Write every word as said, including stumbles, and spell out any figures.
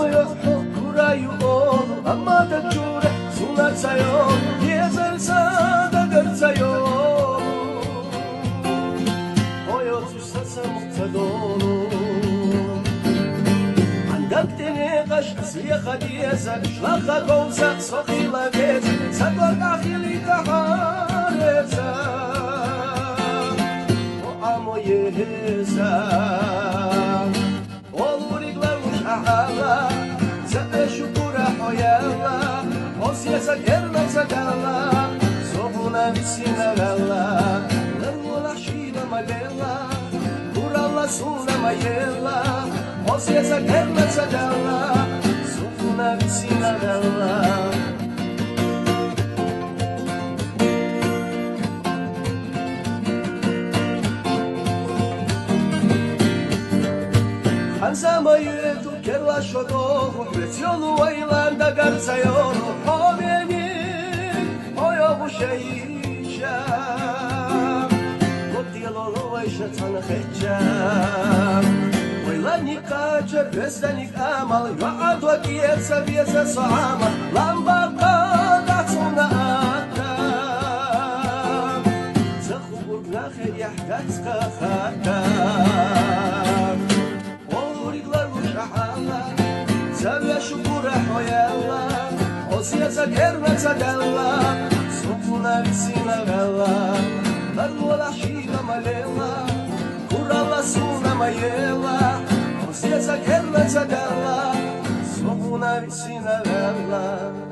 Хьо гурайо олу, амма даг чура суна ца йолу, езар сан дагар ца йолу. Хьо йоцуш сан самукъа ца долу. Ан даг тӀе некъаш слеха деза, шлаха говза со хила веза, ца гор ахили тахареза. Хьо амо еза. Олуриг лармуш ахьала, ца шукура хьояла, осеца герна ца дала, согуна висина гала, лармула шила малела, курала суна маела, осеца герна ца дала, согуна висина гала. Ханза ма юьту керла шо догӀу, хьоьца йолу вайлан дагар ца йолу, хьо мени, хьо йогӀу шайша. Гуттилолу вайша цхьана хеча. Вайлани кача безданик амал, юӀа докиеца беза со Ӏамал, ламбакъа дацуна атта. Ца хубург нахе яхь дац кахата. Олуриг лармуш ахьала, ца вешу кура хьояла, осеца герна ца дала, сукуна висина гала, лармула шила малела, курала суна маела, осеца герна ца дала, сукуна висина гала.